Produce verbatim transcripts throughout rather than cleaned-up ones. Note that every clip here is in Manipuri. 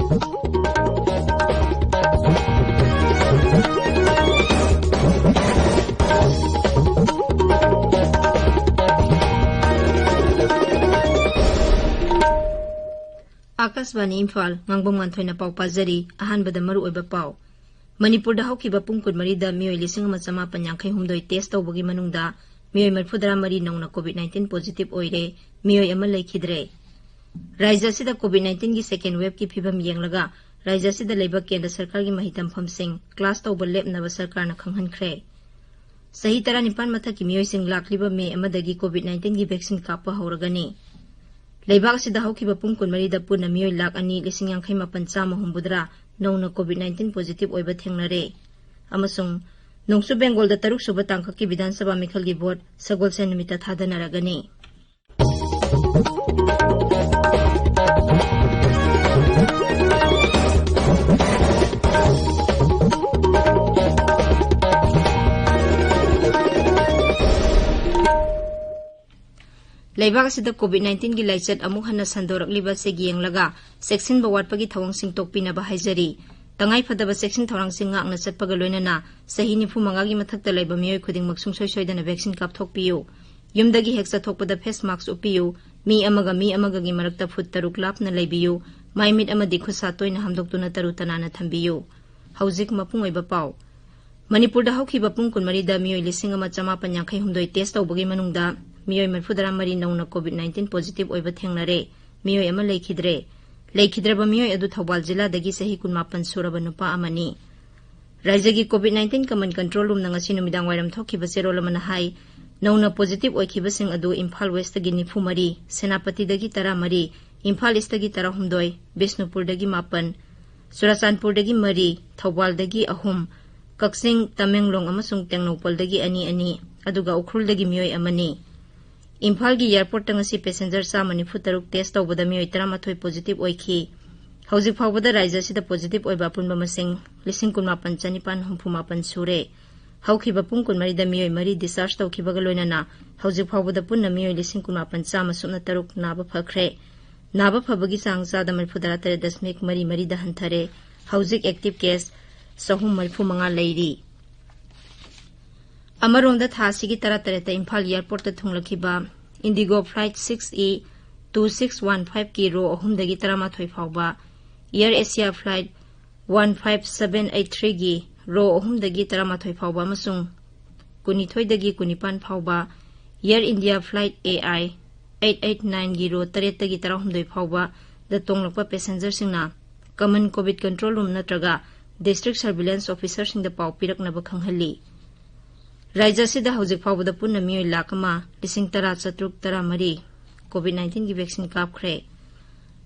ꯑꯥꯀꯥꯁꯕꯥꯅꯤ ꯏꯝꯐꯥꯜ, ꯉꯥꯡꯕꯝ ꯉꯥꯟꯊꯣꯏꯅ ꯄꯥꯎ ꯄꯥꯖꯔꯤ꯫ ꯑꯍꯥꯟꯕꯗ ꯃꯔꯨꯑꯣꯏꯕ ꯄꯥꯎ꯫ ꯃꯅꯤꯄꯨꯔꯗ ꯍꯧꯈꯤꯕ ꯄꯨꯡ ꯀꯨꯟꯃꯔꯤꯗ ꯃꯤꯑꯣꯏ ꯂꯤꯁꯤꯡ ꯑꯃ ꯆꯃꯥꯄꯟ ꯌꯥꯡꯈꯩ ꯍꯨꯝꯗꯣꯏ test ꯇꯧꯕꯒꯤ ꯃꯅꯨꯡꯗ ꯃꯤꯑꯣꯏ ꯃꯔꯤꯐꯨꯇꯔꯥ ꯃꯔꯤ ꯅꯧꯅ COVID nineteen positive ꯑꯣꯏꯔꯦ, ꯃꯤꯑꯣꯏ ꯑꯃ ꯂꯩꯈꯤꯗ꯭ꯔꯦ꯫ ꯔꯥꯖ꯭ꯌ ꯑꯁꯤꯗ COVID nineteenꯒꯤ second waveꯀꯤ ꯐꯤꯚꯝ ꯌꯦꯡꯂꯒ ꯔꯥꯖ꯭ꯌ ꯑꯁꯤꯗ ꯂꯩꯕ ꯀꯦꯟꯗ꯭ꯔ ꯁꯔꯀꯥꯔꯒꯤ ꯃꯍꯩ ꯇꯝꯐꯝꯁꯤꯡ class ꯇꯧꯕ ꯂꯦꯞꯅꯕ ꯁꯔꯀꯥꯔꯅ ꯈꯪꯍꯟꯈ꯭ꯔꯦ꯫ ꯆꯍꯤ ꯇꯔꯥꯅꯤꯄꯥꯟ ꯃꯊꯛꯀꯤ ꯃꯤꯑꯣꯏꯁꯤꯡ ꯂꯥꯛꯂꯤꯕ ꯃꯦ ꯑꯃꯗꯒꯤ COVID nineteenꯒꯤ vaccine ꯀꯥꯞꯄ ꯍꯧꯔꯒꯅꯤ꯫ ꯂꯩꯕꯥꯛ ꯑꯁꯤꯗ ꯍꯧꯈꯤꯕ ꯄꯨꯡ ꯀꯨꯟꯃꯔꯤꯗ ꯄꯨꯟꯅ ꯃꯤꯑꯣꯏ ꯂꯥꯈ ꯑꯅꯤ ꯂꯤꯁꯤꯡ ꯌꯥꯡꯈꯩ ꯃꯥꯄꯟ ꯆꯥꯝꯃ ꯍꯨꯝꯐꯨꯇꯔꯥ ꯅꯧꯅ COVID nineteen positive ꯑꯣꯏꯕ ꯊꯦꯡꯅꯔꯦ꯫ ꯑꯃꯁꯨꯡ ꯅꯣꯡꯆꯨꯞ ꯕꯦꯡꯒꯣꯜꯗ ꯇꯔꯨꯛ ꯁꯨꯕ ꯇꯥꯡꯀꯛꯀꯤ ꯕꯤꯙꯥꯟ ꯁꯚꯥ ꯃꯤꯈꯜꯒꯤ vote ꯁꯒꯣꯜꯁꯦꯟ ꯅꯨꯃꯤꯠꯇ ꯊꯥꯗꯅꯔꯒꯅꯤ꯫ ꯂꯩꯕꯥꯛ ꯑꯁꯤꯗ COVID nineteenꯒꯤ ꯂꯥꯏꯆꯠ ꯑꯃꯨꯛ ꯍꯟꯅ ꯁꯟꯗꯣꯔꯛꯂꯤꯕ ꯑꯁꯤ ꯌꯦꯡꯂꯒ ꯆꯦꯛꯁꯤꯟꯕ ꯋꯥꯠꯄꯒꯤ ꯊꯧꯑꯣꯡꯁꯤꯡ ꯇꯣꯛꯄꯤꯅꯕ ꯍꯥꯏꯖꯔꯤ꯫ ꯇꯉꯥꯏ ꯐꯗꯕ ꯆꯦꯛꯁꯤꯟ ꯊꯧꯔꯥꯡꯁꯤꯡ ꯉꯥꯛꯅ ꯆꯠꯄꯒ ꯂꯣꯏꯅꯅ ꯆꯍꯤ ꯅꯤꯐꯨ ꯃꯉꯥꯒꯤ ꯃꯊꯛꯇ ꯂꯩꯕ ꯃꯤꯑꯣꯏ ꯈꯨꯗꯤꯡꯃꯛ ꯁꯨꯡꯁꯣꯏ ꯁꯣꯏꯗꯅ vaccine ꯀꯥꯞꯊꯣꯛꯄꯤꯌꯨ꯫ ꯌꯨꯝꯗꯒꯤ ꯍꯦꯛ ꯆꯠꯊꯣꯛꯄꯗ face mask ꯎꯞꯄꯤꯌꯨ꯫ ꯃꯤ ꯑꯃꯒ ꯃꯤ ꯑꯃꯒꯒꯤ ꯃꯔꯛꯇ foot ꯇꯔꯨꯛ ꯂꯥꯞꯅ ꯂꯩꯕꯤꯌꯨ꯫ ꯃꯥꯏ ꯃꯤꯠ ꯑꯃꯗꯤ ꯈꯨꯠꯁꯥ ꯇꯣꯏꯅ ꯍꯥꯝꯗꯣꯛꯇꯨꯅ ꯇꯔꯨ ꯇꯅꯥꯟꯅ ꯊꯝꯕꯤꯌꯨ꯫ ꯍꯧꯖꯤꯛ ꯃꯄꯨꯡ ꯑꯣꯏꯕ ꯄꯥꯎ꯫ ꯃꯅꯤꯄꯨꯔꯗ ꯍꯧꯈꯤꯕ ꯄꯨꯡ ꯀꯨꯟꯃꯔꯤꯗ ꯃꯤꯑꯣꯏ ꯂꯤꯁꯤꯡ ꯑꯃ ꯆꯃꯥꯄꯟ ꯌꯥꯡꯈꯩ ꯍꯨꯝꯗꯣꯏ test ꯇꯧꯕꯒꯤ ꯃꯅꯨꯡꯗ ꯃꯤꯑꯣꯏ ꯃꯔꯤꯐꯨꯇꯔꯥ ꯃꯔꯤ ꯅꯧꯅ COVID nineteen positive ꯑꯣꯏꯕ ꯊꯦꯡꯅꯔꯦ꯫ ꯃꯤꯑꯣꯏ ꯑꯃ ꯂꯩꯈꯤꯗ꯭ꯔꯦ꯫ ꯂꯩꯈꯤꯗ꯭ꯔꯕ ꯃꯤꯑꯣꯏ ꯑꯗꯨ ꯊꯧꯕꯥꯜ ꯖꯤꯂꯥꯗꯒꯤ ꯆꯍꯤ ꯀꯨꯟꯃꯥꯄꯟ ꯁꯨꯔꯕ ꯅꯨꯄꯥ ꯑꯃꯅꯤ꯫ ꯔꯥꯖ꯭ꯌꯒꯤ COVID nineteen common control roomꯅ ꯉꯁꯤ ꯅꯨꯃꯤꯗꯥꯡ ꯋꯥꯏꯔꯝ ꯊꯣꯛꯈꯤꯕ ꯆꯦꯔꯣꯜ ꯑꯃꯅ ꯍꯥꯏ, ꯅꯧꯅ positive ꯑꯣꯏꯈꯤꯕꯁꯤꯡ ꯑꯗꯨ ꯏꯝꯐꯥꯜ Westꯇꯒꯤ ꯅꯤꯐꯨ ꯃꯔꯤ, ꯁꯦꯅꯥꯄꯇꯤꯗꯒꯤ ꯇꯔꯥ ꯃꯔꯤ, ꯏꯝꯐꯥꯜ Eastꯇꯒꯤ ꯇꯔꯥꯍꯨꯝꯗꯣꯏ, ꯕꯤꯁꯅꯨꯄꯨꯔꯗꯒꯤ ꯃꯥꯄꯟ, ꯆꯨꯔꯥꯆꯥꯟꯄꯨꯔꯗꯒꯤ ꯃꯔꯤ, ꯊꯧꯕꯥꯜꯗꯒꯤ ꯑꯍꯨꯝ, ꯀꯛꯆꯤꯡ, ꯇꯃꯦꯡꯂꯣꯡ ꯑꯃꯁꯨꯡ ꯇꯦꯡꯅꯧꯄꯜꯗꯒꯤ ꯑꯅꯤ ꯑꯅꯤ, ꯑꯗꯨꯒ ꯎꯈ꯭ꯔꯨꯜꯗꯒꯤ ꯃꯤꯑꯣꯏ ꯑꯃꯅꯤ꯫ ꯏꯝꯐꯥꯜꯒꯤ airportꯇ ꯉꯁꯤ passenger ꯆꯥꯝꯃ ꯅꯤꯐꯨ ꯇꯔꯨꯛ test ꯇꯧꯕꯗ ꯃꯤꯑꯣꯏ ꯇꯔꯥꯃꯥꯊꯣꯏ positive ꯑꯣꯏꯈꯤ꯫ ꯍꯧꯖꯤꯛ ꯐꯥꯎꯕꯗ ꯔꯥꯖ꯭ꯌ ꯑꯁꯤꯗ positive ꯑꯣꯏꯕ ꯑꯄꯨꯟꯕ ꯃꯁꯤꯡ ꯂꯤꯁꯤꯡ ꯀꯨꯟꯃꯥꯄꯟ ꯆꯅꯤꯄꯥꯟ ꯍꯨꯝꯐꯨ ꯃꯥꯄꯟ ꯁꯨꯔꯦ꯫ ꯍꯧꯈꯤꯕ ꯄꯨꯡ ꯀꯨꯟꯃꯔꯤꯗ ꯃꯤꯑꯣꯏ ꯃꯔꯤ discharge ꯇꯧꯈꯤꯕꯒ ꯂꯣꯏꯅꯅ ꯍꯧꯖꯤꯛ ꯐꯥꯎꯕꯗ ꯄꯨꯟꯅ ꯃꯤꯑꯣꯏ ꯂꯤꯁꯤꯡ ꯀꯨꯟꯃꯥꯄꯟ ꯆꯥꯝꯃ ꯁꯨꯞꯅ ꯇꯔꯨꯛ ꯅꯥꯕ ꯐꯈ꯭ꯔꯦ꯫ ꯅꯥꯕ ꯐꯕꯒꯤ ꯆꯥꯡ ꯆꯥꯗ ꯃꯔꯤꯐꯨ ꯇꯔꯥ ꯇꯔꯦꯠ ꯗꯁꯃꯤꯛ ꯃꯔꯤ ꯃꯔꯤꯗ ꯍꯟꯊꯔꯦ꯫ ꯍꯧꯖꯤꯛ active case ꯆꯍꯨꯝ ꯃꯔꯤꯐꯨ ꯃꯉꯥ ꯂꯩꯔꯤ꯫ ꯑꯃꯔꯣꯝꯗ, ꯊꯥ ꯑꯁꯤꯒꯤ ꯇꯔꯥ ꯇꯔꯦꯠꯇ Imphal airportꯇ ꯊꯨꯡꯂꯛꯈꯤꯕ IndiGo flight six E two six one fiveꯀꯤ row ꯑꯍꯨꯝꯗꯒꯤ ꯇꯔꯥꯃꯥꯊꯣꯏ ꯐꯥꯎꯕ, Air Asia flight one five seven eight threeꯒꯤ row ꯑꯍꯨꯝꯗꯒꯤ ꯇꯔꯥꯃꯥꯊꯣꯏ ꯐꯥꯎꯕ ꯑꯃꯁꯨꯡ ꯀꯨꯟꯅꯤꯊꯣꯏꯗꯒꯤ ꯀꯨꯟꯅꯤꯄꯥꯟ ꯐꯥꯎꯕ, Air India flight AI eight eight nineꯒꯤ row ꯇꯔꯦꯠꯇꯒꯤ ꯇꯔꯥꯍꯨꯝꯗꯣꯏ ꯐꯥꯎꯕꯗ ꯇꯣꯡꯂꯛꯄ passengerꯁꯤꯡꯅ common COVID control room ꯅꯠꯇ꯭ꯔꯒ district surveillance officerꯁꯤꯡꯗ ꯄꯥꯎ ꯄꯤꯔꯛꯅꯕ ꯈꯪꯍꯜꯂꯤ꯫ ꯔꯥꯖ꯭ꯌ ꯑꯁꯤꯗ ꯍꯧꯖꯤꯛ ꯐꯥꯎꯕꯗ ꯄꯨꯟꯅ ꯃꯤꯑꯣꯏ ꯂꯥꯈ ꯑꯃ ꯂꯤꯁꯤꯡ ꯇꯔꯥ ꯆꯥꯇ꯭ꯔꯨꯛ ꯇꯔꯥꯃꯔꯤ COVID nineteenꯒꯤ vaccine ꯀꯥꯞꯈ꯭ꯔꯦ꯫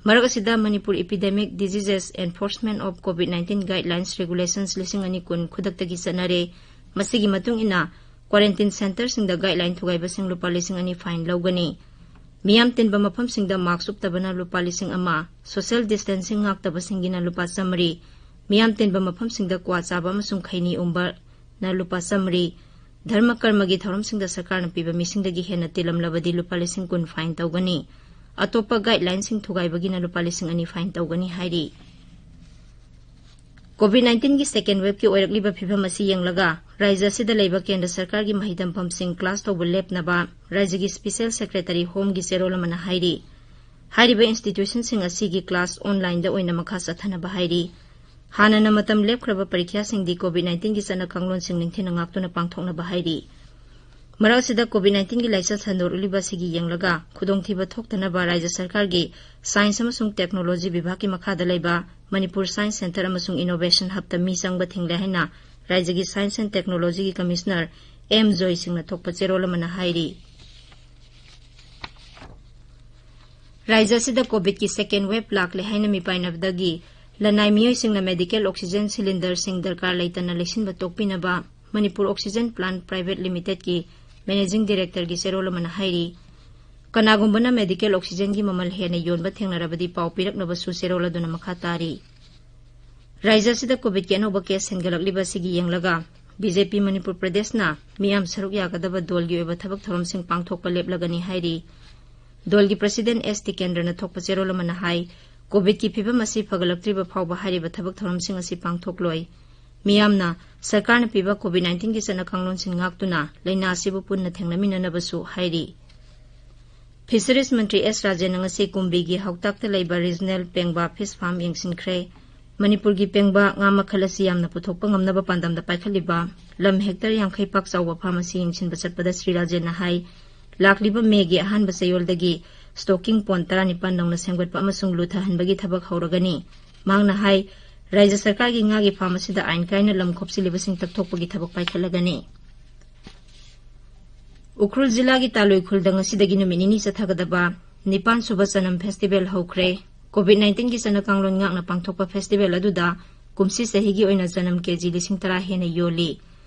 ꯃꯔꯛ ꯑꯁꯤꯗ, Manipur Epidemic Diseases Enforcement of COVID nineteen Guidelines Regulations ꯂꯤꯁꯤꯡ ꯑꯅꯤ ꯀꯨꯟ ꯈꯨꯗꯛꯇꯒꯤ ꯆꯠꯅꯔꯦ꯫ ꯃꯁꯤꯒꯤ ꯃꯇꯨꯡ ꯏꯟꯅ, quarantine centreꯁꯤꯡꯗ guideline ꯊꯨꯒꯥꯏꯕꯁꯤꯡ ꯂꯨꯄꯥ ꯂꯤꯁꯤꯡ ꯑꯅꯤ fine ꯂꯧꯒꯅꯤ꯫ ꯃꯤꯌꯥꯝ ꯇꯤꯟꯕ ꯃꯐꯝꯁꯤꯡꯗ mask ꯎꯞꯇꯕꯅ ꯂꯨꯄꯥ ꯂꯤꯁꯤꯡ ꯑꯃ, social distancing ꯉꯥꯛꯇꯕꯁꯤꯡꯒꯤꯅ ꯂꯨꯄꯥ ꯆꯥꯃꯔꯤ, ꯃꯤꯌꯥꯝ ꯇꯤꯟꯕ ꯃꯐꯝꯁꯤꯡꯗ ꯀ꯭ꯋꯥ ꯆꯥꯕ ꯑꯃꯁꯨꯡ ꯈꯩꯅꯤ ꯎꯝꯕꯅ ꯂꯨꯄꯥ ꯆꯥꯃꯔꯤ, ꯙꯔꯃ ꯀꯔꯃꯒꯤ ꯊꯧꯔꯝꯁꯤꯡꯗ ꯁꯔꯀꯥꯔꯅ ꯄꯤꯕ ꯃꯤꯁꯤꯡꯗꯒꯤ ꯍꯦꯟꯅ ꯇꯤꯜꯂꯝꯂꯕꯗꯤ ꯂꯨꯄꯥ ꯂꯤꯁꯤꯡ ꯀꯨꯟ fine ꯇꯧꯒꯅꯤ꯫ ꯑꯇꯣꯞꯄ guidelineꯁꯤꯡ ꯊꯨꯒꯥꯏꯕꯒꯤꯅ ꯂꯨꯄꯥ ꯂꯤꯁꯤꯡ ꯑꯅꯤ fine ꯇꯧꯒꯅꯤ ꯍꯥꯏꯔꯤ꯫ COVID nineteenꯒꯤ second waveꯀꯤ ꯑꯣꯏꯔꯛꯂꯤꯕ ꯐꯤꯚꯝ ꯑꯁꯤ ꯌꯦꯡꯂꯒ, ꯔꯥꯖ꯭ꯌ ꯑꯁꯤꯗ ꯂꯩꯕ ꯀꯦꯟꯗ꯭ꯔ ꯁꯔꯀꯥꯔꯒꯤ ꯃꯍꯩ ꯇꯝꯐꯝꯁꯤꯡ class ꯇꯧꯕ ꯂꯦꯞꯅꯕ ꯔꯥꯖ꯭ꯌꯒꯤ Special Secretary Homeꯒꯤ ꯆꯦꯔꯣꯜ ꯑꯃꯅ ꯍꯥꯏꯔꯤ꯫ ꯍꯥꯏꯔꯤꯕ institutionꯁꯤꯡ ꯑꯁꯤꯒꯤ class onlineꯗ ꯑꯣꯏꯅ ꯃꯈꯥ ꯆꯠꯊꯅꯕ ꯍꯥꯏꯔꯤ꯫ ꯍꯥꯟꯅꯅ ꯃꯇꯝ ꯂꯦꯞꯈ꯭ꯔꯕ ꯄꯔꯤꯈ꯭ꯌꯥꯁꯤꯡꯗꯤ COVID nineteenꯒꯤ ꯆꯠꯅ ꯀꯥꯡꯂꯣꯟꯁꯤꯡ ꯅꯤꯡꯊꯤꯅ ꯉꯥꯛꯇꯨꯅ ꯄꯥꯡꯊꯣꯛꯅꯕ ꯍꯥꯏꯔꯤ꯫ ꯃꯔꯛ ꯑꯁꯤꯗ, COVID nineteenꯒꯤ ꯂꯥꯏꯆꯠ ꯁꯟꯗꯣꯔꯛꯂꯤꯕ ꯑꯁꯤꯒꯤ ꯌꯦꯡꯂꯒ, ꯈꯨꯗꯣꯡꯊꯤꯕ ꯊꯣꯛꯇꯅꯕ ꯔꯥꯖ꯭ꯌ ꯁꯔꯀꯥꯔꯒꯤ Science ꯑꯃꯁꯨꯡ Technology ꯕꯤꯚꯥꯒꯀꯤ ꯃꯈꯥꯗ ꯂꯩꯕ ꯃꯅꯤꯄꯨꯔ Science Centre ꯑꯃꯁꯨꯡ Innovation Hubꯇ ꯃꯤ ꯆꯪꯕ ꯊꯤꯡꯂꯦ ꯍꯥꯏꯅ ꯔꯥꯖ꯭ꯌꯒꯤ Science and Technologyꯒꯤ Commissioner ꯑꯦꯝ ꯖꯣꯏ ꯁꯤꯡꯅ ꯊꯣꯛꯄ ꯆꯦꯔꯣꯜ ꯑꯃꯅ ꯍꯥꯏꯔꯤ꯫ ꯔꯥꯖ꯭ꯌ ꯑꯁꯤꯗ COVIDꯀꯤ second wave ꯂꯥꯛꯂꯦ ꯍꯥꯏꯅ ꯃꯤꯄꯥꯏꯅꯕꯗꯒꯤ ꯂꯅꯥꯏ ꯃꯤꯑꯣꯏꯁꯤꯡꯅ medical oxygen cylinderꯁꯤꯡ ꯗꯔꯀꯥꯔ ꯂꯩꯇꯅ ꯂꯩꯁꯤꯟꯕ ꯇꯣꯛꯄꯤꯅꯕ Manipur Oxygen Plant Private Limitedꯀꯤ Managing Directorꯒꯤ ꯆꯦꯔꯣꯜ ꯑꯃꯅ ꯍꯥꯏꯔꯤ꯫ ꯀꯅꯥꯒꯨꯝꯕꯅ medical oxygenꯒꯤ ꯃꯃꯜ ꯍꯦꯟꯅ ꯌꯣꯟꯕ ꯊꯦꯡꯅꯔꯕꯗꯤ ꯄꯥꯎ ꯄꯤꯔꯛꯅꯕꯁꯨ ꯆꯦꯔꯣꯜ ꯑꯗꯨꯅ ꯃꯈꯥ ꯇꯥꯔꯤ꯫ ꯔꯥꯖ꯭ꯌ ꯑꯁꯤꯗ COVIDꯀꯤ ꯑꯅꯧꯕ case ꯍꯦꯟꯒꯠꯂꯛꯂꯤꯕ ꯑꯁꯤꯒꯤ ꯌꯦꯡꯂꯒ, BJP ꯃꯅꯤꯄꯨꯔ ꯄ꯭ꯔꯗꯦꯁꯅ ꯃꯤꯌꯥꯝ ꯁꯔꯨꯛ ꯌꯥꯒꯗꯕ ꯗꯣꯜꯒꯤ ꯑꯣꯏꯕ ꯊꯕꯛ ꯊꯧꯔꯝꯁꯤꯡ ꯄꯥꯡꯊꯣꯛꯄ ꯂꯦꯞꯂꯒꯅꯤ ꯍꯥꯏꯔꯤ꯫ ꯗꯣꯜꯒꯤ ꯄ꯭ꯔꯁꯤꯗꯦꯟ ꯑꯦꯁ ꯇꯤꯀꯦꯟꯗ꯭ꯔꯅ ꯊꯣꯛꯄ ꯆꯦꯔꯣꯜ ꯑꯃꯅ ꯍꯥꯏ, ꯀꯣꯚꯤꯗꯀꯤ ꯐꯤꯕꯝ ꯑꯁꯤ ꯐꯒꯠꯂꯛꯇ꯭ꯔꯤꯕ ꯐꯥꯎꯕ ꯍꯥꯏꯔꯤꯕ ꯊꯕꯛ ꯊꯧꯔꯝꯁꯤꯡ ꯑꯁꯤ ꯄꯥꯡꯊꯣꯛꯂꯣꯏ꯫ ꯃꯤꯌꯥꯝꯅ ꯁꯔꯀꯥꯔꯅ ꯄꯤꯕ ꯀꯣꯚꯤꯗ ꯅꯥꯏꯟꯇꯤꯟꯒꯤ ꯆꯠꯅ ꯀꯥꯡꯂꯣꯟꯁꯤꯡ ꯉꯥꯛꯇꯨꯅ ꯂꯥꯏꯅꯥ ꯑꯁꯤꯕꯨ ꯄꯨꯟꯅ ꯊꯦꯡꯅꯃꯤꯟꯅꯅꯕꯁꯨ ꯍꯥꯏꯔꯤ꯫ ꯐꯤꯁꯔꯤꯁ ꯃꯟꯇ꯭ꯔꯤ ꯑꯦꯁ ꯔꯥꯖꯦꯟꯅ ꯉꯁꯤ ꯀꯨꯝꯕꯤꯒꯤ ꯍꯥꯎꯇꯥꯛꯇ ꯂꯩꯕ ꯔꯤꯖꯅꯦꯜ ꯄꯦꯡꯕꯥ ꯐꯤꯁ ꯐꯥꯔꯝ ꯌꯦꯡꯁꯤꯟꯈ꯭ꯔꯦ꯫ ꯃꯅꯤꯄꯨꯔꯒꯤ ꯄꯦꯡꯕꯥ ꯉꯥ ꯃꯈꯜ ꯑꯁꯤ ꯌꯥꯝꯅ ꯄꯨꯊꯣꯛꯄ ꯉꯝꯅꯕ ꯄꯥꯟꯗꯝꯗ ꯄꯥꯏꯈꯠꯂꯤꯕ ꯂꯝ ꯍꯦꯛꯇꯔ ꯌꯥꯡꯈꯩ ꯄꯥꯛ ꯆꯥꯎꯕ ꯐꯥꯔꯝ ꯑꯁꯤ ꯌꯦꯡꯁꯤꯟꯕ ꯆꯠꯄꯗ ꯁ꯭ꯔꯤ ꯔꯥꯖꯦꯟꯅ ꯍꯥꯏ, ꯂꯥꯛꯂꯤꯕ ꯃꯦꯒꯤ ꯑꯍꯥꯟꯕ ꯆꯌꯣꯜꯗꯒꯤ ꯁ꯭ꯇꯣꯀꯤꯡ ꯄꯣꯟ ꯇꯔꯥꯅꯤꯄꯥꯟ ꯅꯧꯅ ꯁꯦꯝꯒꯠꯄ ꯑꯃꯁꯨꯡ ꯂꯨꯊꯍꯟꯕꯒꯤ ꯊꯕꯛ ꯍꯧꯔꯒꯅꯤ꯫ ꯃꯍꯥꯛꯅ ꯍꯥꯏ, ꯔꯥꯖ꯭ꯌ ꯁꯔꯀꯥꯔꯒꯤ ꯉꯥꯒꯤ ꯐꯥꯔꯝ ꯑꯁꯤꯗ ꯑꯥꯏꯟ ꯀꯥꯏꯅ ꯂꯝ ꯈꯣꯞꯆꯤꯜꯂꯤꯕꯁꯤꯡ ꯇꯛꯊꯣꯛꯄꯒꯤ ꯊꯕꯛ ꯄꯥꯏꯈꯠꯂꯒꯅꯤ꯫ ꯎꯈ꯭ꯔꯨꯜ ꯖꯤꯂꯥꯒꯤ ꯇꯥꯂꯣꯏ ꯈꯨꯜꯗ ꯉꯁꯤꯗꯒꯤ ꯅꯨꯃꯤꯠ ꯅꯤꯅꯤ ꯆꯠꯊꯒꯗꯕ ꯅꯤꯄꯥꯟ ꯁꯨꯕ ꯆꯅꯝ ꯐꯦꯁꯇꯤꯚꯦꯜ ꯍꯧꯈ꯭ꯔꯦ꯫ ꯀꯣꯚꯤꯗ ꯅꯥꯏꯟꯇꯤꯟꯒꯤ ꯆꯠꯅ ꯀꯥꯡꯂꯣꯟ ꯉꯥꯛꯅ ꯄꯥꯡꯊꯣꯛꯄ ꯐꯦꯁꯇꯤꯚꯦꯜ ꯑꯗꯨꯗ ꯀꯨꯝꯁꯤ ꯆꯍꯤꯒꯤ ꯑꯣꯏꯅ ꯆꯅꯝ ꯀꯦꯖꯤ ꯂꯤꯁꯤꯡ ꯇꯔꯥ ꯍꯦꯟꯅ ꯌꯣꯜꯂꯤ꯫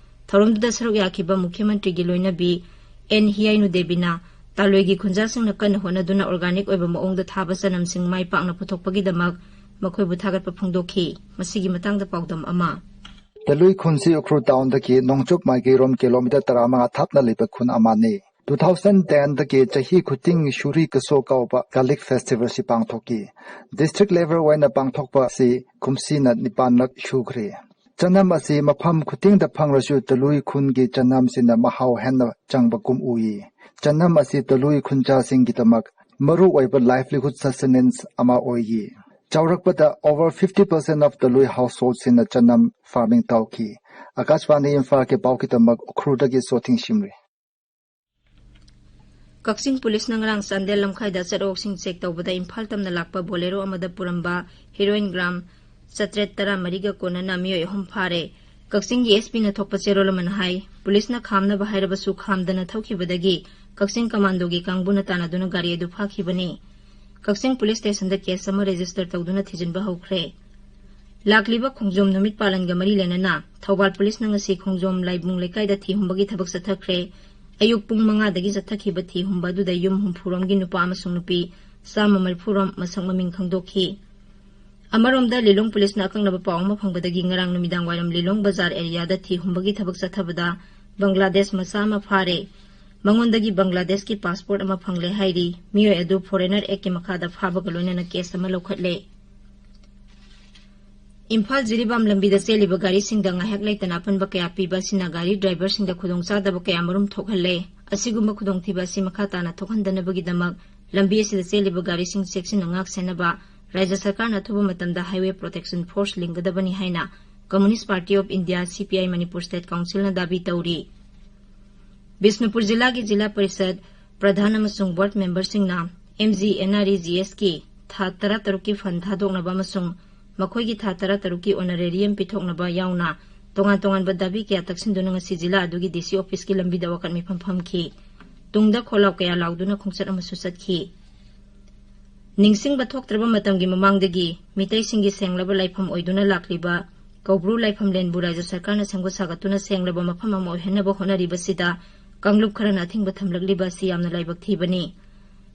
ꯊꯧꯔꯝꯗꯨꯗ ꯁꯔꯨꯛ ꯌꯥꯈꯤꯕ ꯃꯨꯈ꯭ꯌ ꯃꯟꯇ꯭ꯔꯤꯒꯤ ꯂꯣꯏꯅꯕꯤ ꯑꯦꯟ ꯍꯤꯌꯥꯏꯅꯨ ꯗꯦꯕꯤꯅ ꯇꯥꯂꯣꯏꯒꯤ ꯈꯨꯟꯖꯥꯁꯤꯡꯅ ꯀꯟꯅ ꯍꯣꯠꯅꯗꯨꯅ ꯑꯣꯔꯒꯥꯅꯤꯛ ꯑꯣꯏꯕ ꯃꯑꯣꯡꯗ ꯊꯥꯕ ꯆꯅꯝꯁꯤꯡ ꯃꯥꯏ ꯄꯥꯛꯅ ꯄꯨꯊꯣꯛꯄꯒꯤꯗꯃꯛ ꯃꯈꯣꯏꯕꯨ ꯊꯥꯒꯠꯄ ꯐꯣꯡꯗꯣꯛꯈꯤ꯫ ꯃꯁꯤꯒꯤ ꯃꯇꯥꯡꯗ ꯄꯥꯎꯗꯝ ꯑꯃ꯫ ꯇꯂꯨꯏ ꯈꯨꯟꯁꯤ ꯎꯈ꯭ꯔꯨꯜ ꯇꯥꯎꯟꯗꯒꯤ ꯅꯣꯡꯆꯨꯞ ꯃꯥꯏꯀꯩꯔꯣꯝ ꯀꯤꯂꯣꯃꯤꯇꯔ ꯇꯔꯥꯃꯉꯥ ꯊꯥꯞꯅ ꯂꯩꯕ ꯈꯨꯟ ꯑꯃꯅꯤ꯫ ꯇꯨ ꯊꯥꯎꯖꯟ ꯇꯦꯟꯗꯒꯤ ꯆꯍꯤ ꯈꯨꯗꯤꯡꯒꯤ ꯁꯨꯔꯤ ꯀꯁꯣ ꯀꯧꯕ ꯒꯥꯂꯤꯛ ꯐꯦꯁꯇꯤꯚꯦꯜꯁꯤ ꯄꯥꯡꯊꯣꯛꯈꯤ꯫ ꯗꯤꯁꯇ꯭ꯔꯤꯛ ꯂꯦꯚꯦꯜ ꯑꯣꯏꯅ ꯄꯥꯡꯊꯣꯛꯄ ꯑꯁꯤ ꯀꯨꯝꯁꯤꯅ ꯅꯤꯄꯥꯟꯂꯛ ꯁꯨꯈ꯭ꯔꯦ꯫ ꯆꯅꯝ ꯑꯁꯤ ꯃꯐꯝ ꯈꯨꯗꯤꯡꯗ ꯐꯪꯂꯁꯨ ꯇꯂꯨꯏ ꯈꯨꯟꯒꯤ ꯆꯅꯝꯁꯤꯅ ꯃꯍꯥꯎ ꯍꯦꯟꯅ ꯆꯪꯕꯒꯨꯝ ꯎꯏ꯫ ꯆꯅꯝ ꯑꯁꯤ ꯇꯂꯨꯏ ꯈꯨꯟꯖꯥꯁꯤꯡꯒꯤꯗꯃꯛ ꯃꯔꯨꯑꯣꯏꯕ livelihood sustenance ꯑꯃ ꯑꯣꯏꯌꯦ꯫ ꯆꯥꯎꯔꯛꯄꯗ over fifty percent of Talui householdsꯁꯤꯡꯅ ꯆꯅꯝ farming ꯇꯧꯈꯤ꯫ ꯑꯀꯥꯁꯕꯥꯅꯤ ꯏꯝꯐꯥꯜꯒꯤ ꯄꯥꯎꯒꯤꯗꯃꯛ ꯎꯈ꯭ꯔꯨꯜꯗꯒꯤ ꯁꯣꯊꯤꯡ ꯁꯤꯝꯔꯤ꯫ ꯀꯛꯆꯤꯡ ꯄꯨꯂꯤꯁꯅ ꯉꯔꯥꯡ ꯆꯥꯟꯗꯦꯜ ꯂꯝꯈꯥꯏꯗ ꯑꯆꯠ ꯑꯋꯣꯛꯁꯤꯡ ꯆꯦꯛ ꯇꯧꯕꯗ ꯏꯝꯐꯥꯜ ꯇꯝꯅ ꯂꯥꯛꯄ ꯕꯣꯂꯦꯔꯣ ꯑꯃꯗ ꯄꯨꯔꯝꯕ ꯍꯦꯔꯣꯏꯟ ꯒ꯭ꯔꯥꯝ ꯆꯥꯇ꯭ꯔꯦꯠ ꯇꯔꯥꯃꯔꯤꯒ ꯀꯣꯟꯅꯅ ꯃꯤꯑꯣꯏ ꯑꯍꯨꯝ ꯐꯥꯔꯦ꯫ ꯀꯛꯆꯤꯡꯒꯤ ꯑꯦꯁ ꯄꯤꯅ ꯊꯣꯛꯄ ꯆꯦꯔꯣꯜ ꯑꯃꯅ ꯍꯥꯏ, ꯄꯨꯂꯤꯁꯅ ꯈꯥꯝꯅꯕ ꯍꯥꯏꯔꯕꯁꯨ ꯈꯥꯝꯗꯅ ꯊꯧꯈꯤꯕꯗꯒꯤ ꯀꯛꯆꯤꯡ ꯀꯃꯥꯟꯗꯣꯒꯤ ꯀꯥꯡꯕꯨꯅ ꯇꯥꯟꯅꯗꯨꯅ ꯒꯥꯔꯤ ꯑꯗꯨ ꯐꯥꯈꯤꯕꯅꯤ꯫ ꯀꯛꯆꯤꯡ ꯄꯨꯂꯤꯁ ꯁ꯭ꯇꯦꯁꯟꯗ ꯀꯦꯁ ꯑꯃ ꯔꯦꯖꯤꯁꯇꯔ ꯇꯧꯗꯨꯅ ꯊꯤꯖꯤꯟꯕ ꯍꯧꯈ꯭ꯔꯦ꯫ ꯂꯥꯛꯂꯤꯕ ꯈꯣꯡꯖꯣꯝ ꯅꯨꯃꯤꯠ ꯄꯥꯂꯟꯒ ꯃꯔꯤ ꯂꯩꯅꯅ ꯊꯧꯕꯥꯜ ꯄꯨꯂꯤꯁꯅ ꯉꯁꯤ ꯈꯣꯡꯖꯣꯝ ꯂꯥꯏꯕꯨꯡ ꯂꯩꯀꯥꯏꯗ ꯊꯤ ꯍꯨꯝꯕꯒꯤ ꯊꯕꯛ ꯆꯠꯊꯈ꯭ꯔꯦ꯫ ꯑꯌꯨꯛ ꯄꯨꯡ ꯃꯉꯥꯗꯒꯤ ꯆꯠꯊꯈꯤꯕ ꯊꯤ ꯍꯨꯝꯕ ꯑꯗꯨꯗ ꯌꯨꯝ ꯍꯨꯝꯐꯨꯔꯣꯝꯒꯤ ꯅꯨꯄꯥ ꯑꯃꯁꯨꯡ ꯅꯨꯄꯤ ꯆꯥꯝꯃ ꯃꯔꯤꯐꯨꯔꯣꯝ ꯃꯁꯛ ꯃꯃꯤꯡ ꯈꯪꯗꯣꯛꯈꯤ꯫ ꯑꯃꯔꯣꯝꯗ, ꯂꯤꯂꯣꯡ ꯄꯨꯂꯤꯁꯅ ꯑꯀꯛꯅꯕ ꯄꯥꯎ ꯑꯃ ꯐꯪꯕꯗꯒꯤ ꯉꯔꯥꯡ ꯅꯨꯃꯤꯗꯥꯡ ꯋꯥꯏꯔꯝ ꯂꯤꯂꯣꯡ ꯕꯖꯥꯔ ꯑꯦꯔꯤꯌꯥꯗ ꯊꯤ ꯍꯨꯝꯕꯒꯤ ꯊꯕꯛ ꯆꯠꯊꯕꯗ ꯕꯪꯒ꯭ꯂꯥꯗꯦꯁ ꯃꯆꯥ ꯑꯃ ꯐꯥꯔꯦ꯫ ꯃꯉꯣꯟꯗꯒꯤ ꯕꯪꯒ꯭ꯂꯥꯗꯦꯁꯀꯤ ꯄꯥꯁꯄꯣꯔꯠ ꯑꯃ ꯐꯪꯂꯦ ꯍꯥꯏꯔꯤ꯫ ꯃꯤꯑꯣꯏ ꯑꯗꯨ ꯐꯣꯔꯦꯅꯔ ꯑꯦꯛꯀꯤ ꯃꯈꯥꯗ ꯐꯥꯕꯒ ꯂꯣꯏꯅꯅ ꯀꯦꯁ ꯑꯃ ꯂꯧꯈꯠꯂꯦ꯫ ꯏꯝꯐꯥꯜ ꯖꯤꯔꯤꯕꯥꯝ ꯂꯝꯕꯤꯗ ꯆꯦꯜꯂꯤꯕ ꯒꯥꯔꯤꯁꯤꯡꯗ ꯉꯥꯏꯍꯥꯛ ꯂꯩꯇꯅ ꯑꯄꯟꯕ ꯀꯌꯥ ꯄꯤꯕ ꯑꯁꯤꯅ ꯒꯥꯔꯤ ꯗ꯭ꯔꯥꯏꯚꯔꯁꯤꯡꯗ ꯈꯨꯗꯣꯡꯆꯥꯗꯕ ꯀꯌꯥ ꯃꯔꯨꯝ ꯊꯣꯛꯍꯜꯂꯦ꯫ ꯑꯁꯤꯒꯨꯝꯕ ꯈꯨꯗꯣꯡꯊꯤꯕ ꯑꯁꯤ ꯃꯈꯥ ꯇꯥꯅ ꯊꯣꯛꯍꯟꯗꯅꯕꯒꯤꯗꯃꯛ ꯂꯝꯕꯤ ꯑꯁꯤꯗ ꯆꯦꯜꯂꯤꯕ ꯒꯥꯔꯤꯁꯤꯡ ꯆꯦꯛꯁꯤꯟꯅ ꯉꯥꯛ ꯁꯦꯟꯅꯕ ꯔꯥꯖ꯭ꯌ ꯁꯔꯀꯥꯔꯅ ꯑꯊꯨꯕ ꯃꯇꯝꯗ Highway Protection Force ꯂꯤꯡꯒꯗꯕꯅꯤ ꯍꯥꯏꯅ Communist Party of India, C P I, Manipur state ꯀꯥꯎꯟꯁꯤꯜꯅ ꯗꯥꯕꯤ ꯇꯧꯔꯤ꯫ ꯕꯤꯁꯅꯨꯄꯨꯔ ꯖꯤꯂꯥꯒꯤ ꯖꯤꯂꯥ ꯄꯔꯤꯁꯗ ꯄ꯭ꯔꯙꯥꯟ ꯑꯃꯁꯨꯡ ꯕꯣꯔꯗ ꯃꯦꯝꯕꯔꯁꯤꯡꯅ M G N R E G S ꯀꯤ ꯊꯥ ꯇꯔꯥꯇꯔꯨꯛꯀꯤ ꯐꯟ ꯊꯥꯗꯣꯛꯅꯕ ꯑꯃꯁꯨꯡ ꯃꯈꯣꯏꯒꯤ ꯊꯥ ꯇꯔꯥꯇꯔꯨꯛꯀꯤ ꯑꯣꯅꯔꯦꯔꯤꯌꯝ ꯄꯤꯊꯣꯛꯅꯕ ꯌꯥꯎꯅ ꯇꯣꯉꯥꯟ ꯇꯣꯉꯥꯟꯕ ꯗꯥꯕꯤ ꯀꯌꯥ ꯇꯛꯁꯤꯟꯗꯨꯅ ꯉꯁꯤ ꯖꯤꯂꯥ ꯑꯗꯨꯒꯤ D C ꯑꯣꯐꯤꯁꯀꯤ ꯂꯝꯕꯤꯗ ꯋꯥꯀꯠ ꯃꯤꯐꯝ ꯐꯝꯈꯤ꯫ ꯇꯨꯡꯗ ꯈꯣꯜꯂꯥꯎ ꯀꯌꯥ ꯂꯥꯎꯗꯨꯅ ꯈꯣꯡꯆꯠ ꯑꯃꯁꯨ ꯆꯠꯈꯤ꯫ ꯅꯤꯡꯁꯤꯡꯕ ꯊꯣꯛꯇ꯭ꯔꯕ ꯃꯇꯝꯒꯤ ꯃꯃꯥꯡꯗꯒꯤ ꯃꯤꯇꯩꯁꯤꯡꯒꯤ ꯁꯦꯡꯂꯕ ꯂꯥꯏꯐꯝ ꯑꯣꯏꯗꯨꯅ ꯂꯥꯛꯂꯤꯕ ꯀꯧꯕ꯭ꯔꯨ ꯂꯥꯏꯐꯝꯂꯦꯟꯕꯨ ꯔꯥꯖ꯭ꯌ ꯁꯔꯀꯥꯔꯅ ꯁꯦꯝꯒꯠ ꯁꯥꯒꯠꯇꯨꯅ ꯁꯦꯡꯂꯕ ꯃꯐꯝ ꯑꯃ ꯑꯣꯏꯍꯟꯅꯕ ꯍꯣꯠꯅꯔꯤꯕꯁꯤꯗ ꯀꯥꯡꯂꯨꯞ ꯈꯔꯅ ꯑꯊꯤꯡꯕ ꯊꯝꯂꯛꯂꯤꯕ ꯑꯁꯤ ꯌꯥꯝꯅ ꯂꯥꯏꯕꯛ ꯊꯤꯕꯅꯤ꯫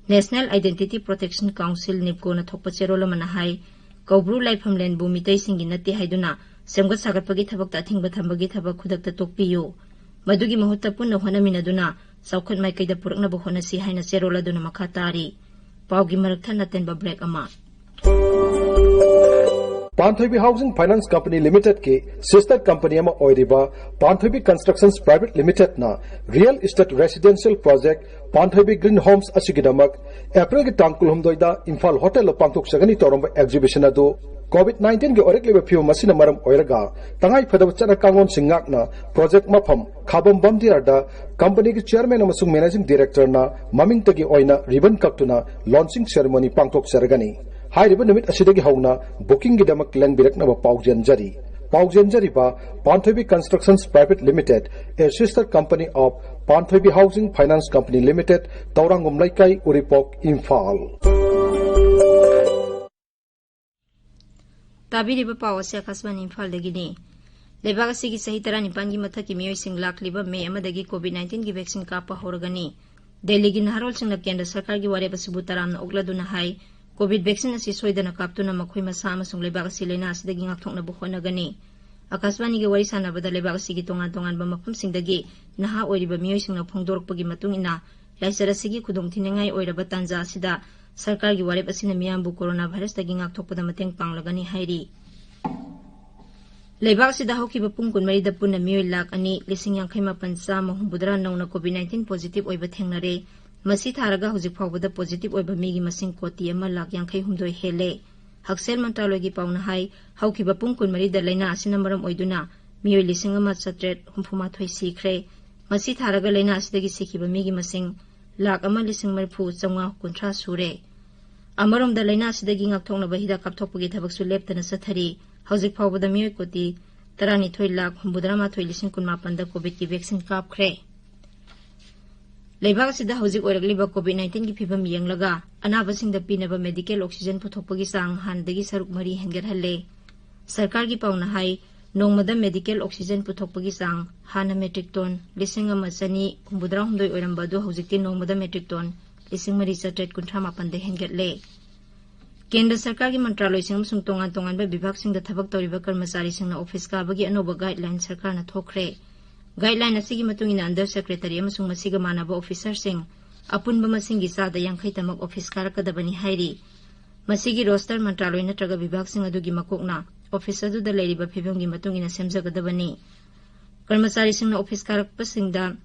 National Identity Protection Council, NIPCO ꯅ ꯊꯣꯛꯄ ꯆꯦꯔꯣꯜ ꯑꯃꯅ ꯍꯥꯏ, ꯀꯧꯕ꯭ꯔꯨ ꯂꯥꯏꯐꯝꯂꯦꯟꯕꯨ ꯃꯤꯇꯩꯁꯤꯡꯒꯤ ꯅꯠꯇꯦ ꯍꯥꯏꯗꯨꯅ ꯁꯦꯝꯒꯠ ꯁꯥꯒꯠꯄꯒꯤ ꯊꯕꯛꯇ ꯑꯊꯤꯡꯕ ꯊꯝꯕꯒꯤ ꯊꯕꯛ ꯈꯨꯗꯛꯇ ꯇꯣꯛꯄꯤꯌꯨ꯫ ꯃꯗꯨꯒꯤ ꯃꯍꯨꯠꯇ ꯄꯨꯟꯅ ꯍꯣꯠꯅꯃꯤꯟꯅꯗꯨꯅ ꯆꯥꯎꯈꯠ ꯃꯥꯏꯀꯩꯗ ꯄꯨꯔꯛꯅꯕ ꯍꯣꯠꯅꯁꯤ ꯍꯥꯏꯅ ꯆꯦꯔꯣꯜ ꯑꯗꯨꯅ ꯃꯈꯥ ꯇꯥꯔꯤ꯫ ꯄꯥꯎꯒꯤ ꯃꯔꯛ ꯊꯠꯅ ꯇꯦꯟꯕ ꯕ꯭ꯔꯦꯛ ꯑꯃ꯫ ꯄꯥꯟꯊꯣꯏꯕꯤ ꯍꯥꯎꯁꯤꯡ ꯐꯥꯏꯅꯥꯟꯁ ꯀꯝꯄꯅꯤ ꯂꯤꯃꯤꯇꯦꯗꯀꯤ ꯁꯤꯁꯇꯔ ꯀꯝꯄꯅꯤ ꯑꯃ ꯑꯣꯏꯔꯤꯕ ꯄꯥꯟꯊꯣꯏꯕꯤ ꯀꯟꯁꯇ꯭ꯔꯛꯁꯟꯁ ꯄ꯭ꯔꯥꯏꯚꯦꯠ ꯂꯤꯃꯤꯇꯦꯗꯅ real estate residential project Panthoibi green homes ꯑꯁꯤꯒꯤꯗꯃꯛ ꯑꯦꯄ꯭ꯔꯤꯜꯒꯤ ꯇꯥꯡ ꯀꯨꯟꯍꯨꯝꯗꯣꯏꯗ ꯏꯝꯐꯥꯜ ꯍꯣꯇꯦꯜꯗ ꯄꯥꯡꯊꯣꯛꯆꯒꯅꯤ ꯇꯧꯔꯝꯕ ꯑꯦꯛꯖꯤꯕꯤꯁꯟ ꯑꯗꯨ ꯀꯣꯚꯤꯗ ꯅꯥꯏꯟꯇꯤꯟꯒꯤ ꯑꯣꯏꯔꯛꯂꯤꯕ ꯐꯤꯕꯝ ꯑꯁꯤꯅ ꯃꯔꯝ ꯑꯣꯏꯔꯒ ꯇꯉꯥꯏ ꯐꯗꯕ ꯆꯠꯅ ꯀꯥꯡꯂꯣꯟꯁꯤꯡ ꯉꯥꯛꯅ ꯄ꯭ꯔꯣꯖꯦꯛ ꯃꯐꯝ ꯈꯥꯕꯝ ꯕꯝꯗꯤꯌꯥꯔꯗ ꯀꯝꯄꯅꯤꯒꯤ ꯆꯤꯌꯔꯃꯦꯟ ꯑꯃꯁꯨꯡ ꯃꯦꯅꯦꯖꯤꯡ ꯗꯤꯔꯦꯛꯇꯔꯅ ꯃꯃꯤꯡꯇꯒꯤ ꯑꯣꯏꯅ ꯔꯤꯕꯟ ꯀꯛꯇꯨꯅ ꯂꯣꯟꯆꯤꯡ ꯁꯦꯔꯦꯃꯣꯅꯤ ꯄꯥꯡꯊꯣꯛꯆꯔꯒꯅꯤ꯫ ꯍꯥꯏꯔꯤꯕ ꯅꯨꯃꯤꯠ ꯑꯁꯤꯗꯒꯤ ꯍꯧꯅ ꯕꯨꯀꯤꯡꯒꯤꯗꯃꯛ ꯂꯦꯡꯕꯤꯔꯛꯅꯕ ꯄꯥꯎꯖꯦꯟꯖꯔꯤ꯫ ꯄꯥꯎꯖꯦꯟꯖꯔꯤꯕ, Panthoibi constructions private limited, a sister company of Panthoibi housing finance company limited, ꯇꯧꯔꯥꯡꯒꯨꯝ ꯂꯩꯀꯥꯏ, ꯎꯔꯤꯄꯣꯛ, ꯏꯝꯐꯥꯜ꯫ ꯇꯥꯕꯤꯔꯤꯕ ꯄꯥꯎ ꯑꯁꯤ ꯑꯀꯥꯁꯕꯥꯅꯤ ꯏꯝꯐꯥꯜꯗꯒꯤꯅꯤ꯫ ꯂꯩꯕꯥꯛ ꯑꯁꯤꯒꯤ ꯆꯍꯤ ꯇꯔꯥꯅꯤꯄꯥꯟꯒꯤ ꯃꯊꯛꯀꯤ ꯃꯤꯑꯣꯏꯁꯤꯡ ꯂꯥꯛꯂꯤꯕ ꯃꯦ ꯑꯃꯗꯒꯤ ꯀꯣꯚꯤꯗ ꯅꯥꯏꯟꯇꯤꯟꯒꯤ ꯚꯦꯛꯁꯤꯟ ꯀꯥꯞꯄ ꯍꯧꯔꯒꯅꯤ꯫ ꯗꯦꯜꯂꯤꯒꯤ ꯅꯍꯥꯔꯣꯜꯁꯤꯡꯅ ꯀꯦꯟꯗ꯭ꯔ ꯁꯔꯀꯥꯔꯒꯤ ꯋꯥꯔꯦꯞ ꯑꯁꯤꯕꯨ ꯇꯔꯥꯝꯅ ꯑꯣꯛꯂꯗꯨꯅ ꯍꯥꯏ, ꯀꯣꯚꯤꯗ ꯚꯦꯛꯁꯤꯟ ꯑꯁꯤ ꯁꯣꯏꯗꯅ ꯀꯥꯞꯇꯨꯅ ꯃꯈꯣꯏ ꯃꯁꯥ ꯑꯃꯁꯨꯡ ꯂꯩꯕꯥꯛ ꯑꯁꯤ ꯂꯥꯏꯅꯥ ꯑꯁꯤꯗꯒꯤ ꯉꯥꯛꯊꯣꯛꯅꯕ ꯍꯣꯠꯅꯒꯅꯤ꯫ ꯑꯀꯥꯁꯕꯥꯅꯤꯒ ꯋꯥꯔꯤ ꯁꯥꯟꯅꯕꯗ ꯂꯩꯕꯥꯛ ꯑꯁꯤꯒꯤ ꯇꯣꯉꯥꯟ ꯇꯣꯉꯥꯟꯕ ꯃꯐꯝꯁꯤꯡꯗꯒꯤ ꯅꯍꯥ ꯑꯣꯏꯔꯤꯕ ꯃꯤꯑꯣꯏꯁꯤꯡꯅ ꯐꯣꯡꯗꯣꯔꯛꯄꯒꯤ ꯃꯇꯨꯡ ꯏꯟꯅ, ꯂꯥꯏꯆꯠ ꯑꯁꯤꯒꯤ ꯈꯨꯗꯣꯡꯊꯤꯅꯤꯡꯉꯥꯏ ꯑꯣꯏꯔꯕ ꯇꯥꯟꯖꯥ ꯑꯁꯤꯗ ꯁꯔꯀꯥꯔꯒꯤ ꯋꯥꯔꯦꯞ ꯑꯁꯤꯅ ꯃꯤꯌꯥꯝꯕꯨ ꯀꯣꯔꯣꯅꯥ ꯚꯥꯏꯔꯁꯇꯒꯤ ꯉꯥꯛꯊꯣꯛꯄꯗ ꯃꯇꯦꯡ ꯄꯥꯡꯂꯒꯅꯤ ꯍꯥꯏꯔꯤ꯫ ꯂꯩꯕꯥꯛ ꯑꯁꯤꯗ ꯍꯧꯈꯤꯕ ꯄꯨꯡ ꯀꯨꯟꯃꯔꯤꯗ ꯄꯨꯟꯅ ꯃꯤꯑꯣꯏ ꯂꯥꯈ ꯑꯅꯤ ꯂꯤꯁꯤꯡ ꯌꯥꯡꯈꯩ ꯃꯥꯄꯟ ꯆꯥꯝꯃ ꯍꯨꯝꯐꯨꯇꯔꯥ ꯅꯧꯅ COVID nineteen positive ꯑꯣꯏꯕ ꯊꯦꯡꯅꯔꯦ꯫ ꯃꯁꯤ ꯊꯥꯔꯒ ꯍꯧꯖꯤꯛ ꯐꯥꯎꯕꯗ positive ꯑꯣꯏꯕ ꯃꯤꯒꯤ ꯃꯁꯤꯡ ꯀꯣꯇꯤ ꯑꯃ ꯂꯥꯈ ꯌꯥꯡꯈꯩ ꯍꯨꯝꯗꯣꯏ ꯍꯦꯜꯂꯦ꯫ ꯍꯛꯁꯦꯜ ꯃꯟꯇ꯭ꯔꯥꯂꯣꯏꯒꯤ ꯄꯥꯎꯅ ꯍꯥꯏ, ꯍꯧꯈꯤꯕ ꯄꯨꯡ ꯀꯨꯟꯃꯔꯤꯗ ꯂꯥꯏꯅꯥ ꯑꯁꯤꯅ ꯃꯔꯝ ꯑꯣꯏꯗꯨꯅ ꯃꯤꯑꯣꯏ ꯂꯤꯁꯤꯡ ꯑꯃ ꯆꯥꯇ꯭ꯔꯦꯠ ꯍꯨꯝꯐꯨ ꯃꯥꯊꯣꯏ ꯁꯤꯈ꯭ꯔꯦ꯫ ꯃꯁꯤ ꯊꯥꯔꯒ ꯂꯥꯏꯅꯥ ꯑꯁꯤꯗꯒꯤ ꯁꯤꯈꯤꯕ ꯃꯤꯒꯤ ꯃꯁꯤꯡ ꯂꯥꯈ ꯑꯃ ꯂꯤꯁꯤꯡ ꯃꯔꯤꯐꯨ ꯆꯥꯝꯃꯉꯥ ꯀꯨꯟꯊ꯭ꯔꯥ ꯁꯨꯔꯦ꯫ ꯑꯃꯔꯣꯝꯗ ꯂꯥꯏꯅꯥ ꯑꯁꯤꯗꯒꯤ ꯉꯥꯛꯊꯣꯛꯅꯕ ꯍꯤꯗꯥꯛ ꯀꯥꯞꯊꯣꯛꯄꯒꯤ ꯊꯕꯛꯁꯨ ꯂꯦꯞꯇꯅ ꯆꯠꯊꯔꯤ꯫ ꯍꯧꯖꯤꯛ ꯐꯥꯎꯕꯗ ꯃꯤꯑꯣꯏ ꯀꯣꯇꯤ ꯇꯔꯥꯅꯤꯊꯣꯏ ꯂꯥꯈ ꯍꯨꯝꯐꯨꯇꯔꯥ ꯃꯥꯊꯣꯏ ꯂꯤꯁꯤꯡ ꯀꯨꯟꯃꯥꯄꯟꯗ COVIDꯀꯤ vaccine ꯀꯥꯞꯈ꯭ꯔꯦ꯫ ꯂꯩꯕꯥꯛ ꯑꯁꯤꯗ ꯍꯧꯖꯤꯛ ꯑꯣꯏꯔꯛꯂꯤꯕ COVID nineteenꯒꯤ ꯐꯤꯕꯝ ꯌꯦꯡꯂꯒ ꯑꯅꯥꯕꯁꯤꯡꯗ ꯄꯤꯅꯕ medical oxygen ꯄꯨꯊꯣꯛꯄꯒꯤ ꯆꯥꯡ ꯍꯥꯟꯅꯗꯒꯤ ꯁꯔꯨꯛ ꯃꯔꯤ ꯍꯦꯟꯒꯠꯍꯜꯂꯦ꯫ ꯁꯔꯀꯥꯔꯒꯤ ꯄꯥꯎꯅ ꯍꯥꯏ, ꯅꯣꯡꯃꯗ medical oxygen ꯄꯨꯊꯣꯛꯄꯒꯤ ꯆꯥꯡ ꯍꯥꯟꯅ metric ton ꯂꯤꯁꯤꯡ ꯑꯃ ꯆꯅꯤ ꯍꯨꯝꯐꯨꯇꯔꯥ ꯍꯨꯝꯗꯣꯏ ꯑꯣꯏꯔꯝꯕ ꯑꯗꯨ ꯍꯧꯖꯤꯛꯇꯤ ꯅꯣꯡꯃꯗ metric ton ꯂꯤꯁꯤꯡ ꯃꯔꯤ ꯆꯥꯇ꯭ꯔꯦꯠ ꯀꯨꯟꯊ꯭ꯔꯥ ꯃꯥꯄꯟꯗ ꯍꯦꯟꯒꯠꯂꯦ꯫ ꯀꯦꯟꯗ꯭ꯔ ꯁꯔꯀꯥꯔꯒꯤ ꯃꯟꯇ꯭ꯔꯥꯂꯣꯏꯁꯤꯡ ꯑꯃꯁꯨꯡ ꯇꯣꯉꯥꯟ ꯇꯣꯉꯥꯟꯕ ꯚꯤꯚꯥꯒꯁꯤꯡꯗ ꯊꯕꯛ ꯇꯧꯔꯤꯕ ꯀꯔꯃꯆꯥꯔꯤꯁꯤꯡꯅ office ꯀꯥꯕꯒꯤ ꯑꯅꯧꯕ guideline ꯁꯔꯀꯥꯔꯅ ꯊꯣꯛꯈ꯭ꯔꯦ꯫ Guideline ꯑꯁꯤꯒꯤ ꯃꯇꯨꯡ ꯏꯟꯅ under secretary ꯑꯃꯁꯨꯡ ꯃꯁꯤꯒ ꯃꯥꯟꯅꯕ officerꯁꯤꯡ ꯑꯄꯨꯟꯕ ꯃꯁꯤꯡꯒꯤ ꯆꯥꯗ ꯌꯥꯡꯈꯩ ꯇꯃꯛ office ꯀꯥꯔꯛꯀꯗꯕꯅꯤ ꯍꯥꯏꯔꯤ꯫ ꯃꯁꯤꯒꯤ roster ꯃꯟꯇ꯭ꯔꯥꯂꯣꯏ ꯅꯠꯇ꯭ꯔꯒ ꯚꯤꯚꯥꯒꯁꯤꯡ ꯑꯗꯨꯒꯤ ꯃꯀꯣꯛꯅ office ꯑꯗꯨꯗ ꯂꯩꯔꯤꯕ ꯐꯤꯕꯝꯒꯤ ꯃꯇꯨꯡ ꯏꯟꯅ ꯁꯦꯝꯖꯒꯗꯕꯅꯤ꯫ ꯀꯔꯃꯆꯥꯔꯤꯁꯤꯡꯅ office ꯀꯥꯔꯛꯄꯁꯤꯡꯗ